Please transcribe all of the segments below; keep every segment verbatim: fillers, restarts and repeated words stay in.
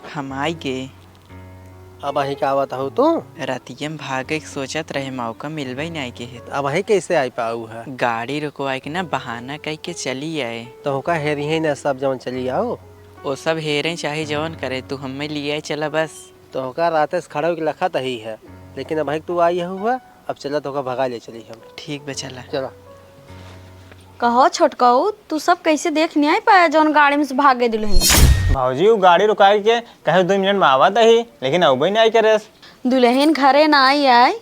हम आइ गे। अबहीं का आवत हऊ तू? रतिया में भागे के सोचत रहे, मौका मिलबे नाहीं के हे। अबहीं कैसे आइ पाऊ है? गाड़ी रुकवाए के ना बहाना कइ के चली आए। तोहका हेरिहैं ना सब जवन चली आओ। ओ सब हेरे चाहे जवन करे, तू हमें लिआए चला बस। तोहका राते से खड़ा होके लखत ही है, लेकिन अबहीं तू आई हऊ है, अब चला तोहका भगा ले चली हम। ठीक बा, चला। चला। कहो छोटकऊ, तू सब कैसे देख नाहीं पाया जौन गाड़ी में से भाग गए दुलहिन? भौजी, उ गाड़ी रुकाइ के कहे दुइ मिनट में आवत ही, लेकिन अउबे नाहीं करेस। दुलहिन घरे नाहीं आई,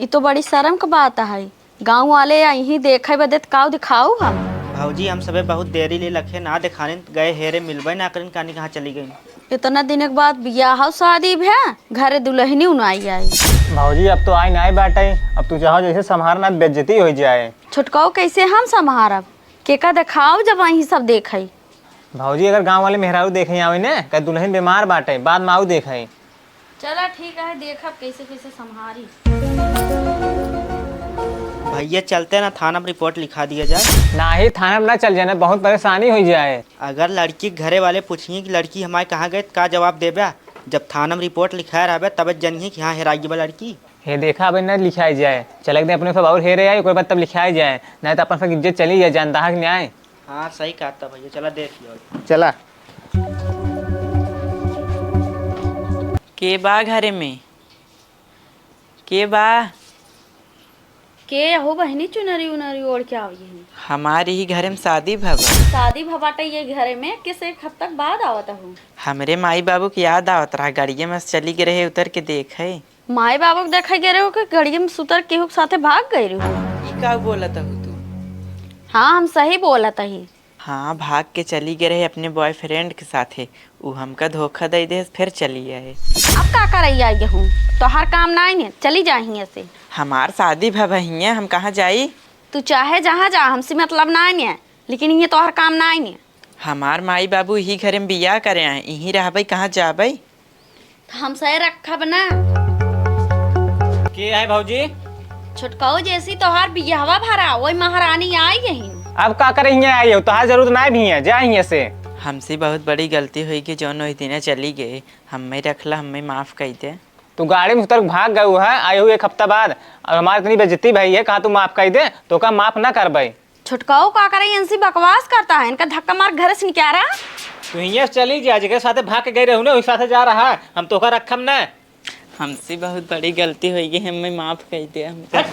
ई तो बड़ी सरम क बात है। गाँव वाले अइहीं देखइ बदे त काउ देखाउ हम? भौजी, हम सबे बहुत देरी ले लखे ना देखानिन, गए हेरे मिलबे ना करिन, कानी कहाँ चली गइन। इतना दिन के बाद बियाह शादी भे, घरे दुलहिनिउ नाहीं आई। भौजी, अब तो आई नाहीं बाटइ, अब तू चाहो जैसे सम्हार ना, बेइज्जती होइ जाए। छोटकऊ कैसे हम सम्हारब? केका देखाउ जब अइहीं सब देखइ? भौजी, अगर गाँव वाले मेहरारू देखइ आवइ ने, कहे दुलहिन बीमार बाटइ, बाद में आउ देखइ। चला ठीक है, देखब कैसे कैसे सम्हारी। भैया, चलते ना थाना में रिपोर्ट लिखा दिया जाए। नाहीं, थाना में ना चल जाना, बहुत परेशानी होइ जाए। अगर लड़की के घरे वाले पूछिहैं कि लड़की हमार कहाँ गए, त का जवाब देबे? जब थाना में रिपोर्ट लिखाए रहबे, तबे जनिहैं कि हाँ, हेराइ गई बा लड़की। हे देखा, अबे ना लिखाई जाए, चलक दे अपने सब और हेरे आई, ओकर बाद तब लिखाई जाए, नाहीं त अपन सब इज्जत चली जाए, जानता है कि नाहीं? हाँ, सही कहत ह भैया, चला देख लियो। चला। के बा घरे में? के बा? के हो बहिनी, चुनरी उनरी ओढ़ के आवइ ही? हमार इही घरे में शादी भवा। शादी भवा बाटे ये घरे में, किस एक हफ्ता के बाद आवत हूँ? हमरे माई बाबू के याद आवत रहा, गड़िया में से चली गए रहे, उतर के देखइ। माई बाबू के देखइ गए रहे हो कि गड़िया में से उतर केहू के साथे भाग गए रहे हो? ई का बोलत हऊ तू? हाँ, हम सही बोलत ही। हाँ, भाग के चली गए रहे अपने बॉयफ्रेंड के साथे। उ हमका धोखा दइ देस, फिर चली आए। अब का करइ आई हूँ? तोहार काम नाहीं ने, चली जा हियाँ से। हमार शादी भवा हियाँ, हम कहाँ जाई? तू चाहे जहाँ जा, हमसे मतलब नाहीं ने, लेकिन ये तोहार काम नाहीं ने। हमार माई बाबू इही घरे में बियाह करे आए, इहीं रहबइ, कहाँ जाबइ? त हमसे रखब ना। के है भौजी? छोटकऊ, जैसी तोहार बियाहवा भरा, वही महारानी आई यही। अब का करे हियाँ आई हो? तोहार जरूरत नाहीं भी है, जा हियाँ से। हमसे बहुत बड़ी गलती होइ गई, जौन ओहि दिना चली गए। हमें रखला, हमें माफ कइ दे। तू गाड़ी में उतर के भाग गए है, आई हुई एक हफ्ता बाद, और हमार इतनी बेइज्जती भई है, कहा तू माफ कइ दे, तोका माफ ना करबइ। छोटकऊ का करे इनसे बकवास करता है, इनका धक्का मार घर से निकारा। तू हियाँ से चली जा, जेकरे साथे भाग के गई रहू ना, वही साथे जा रहा, हम तोका रखम ना। हमसे बहुत बड़ी गलती होइ गई, हमें माफ कइ दे, हमका। हट।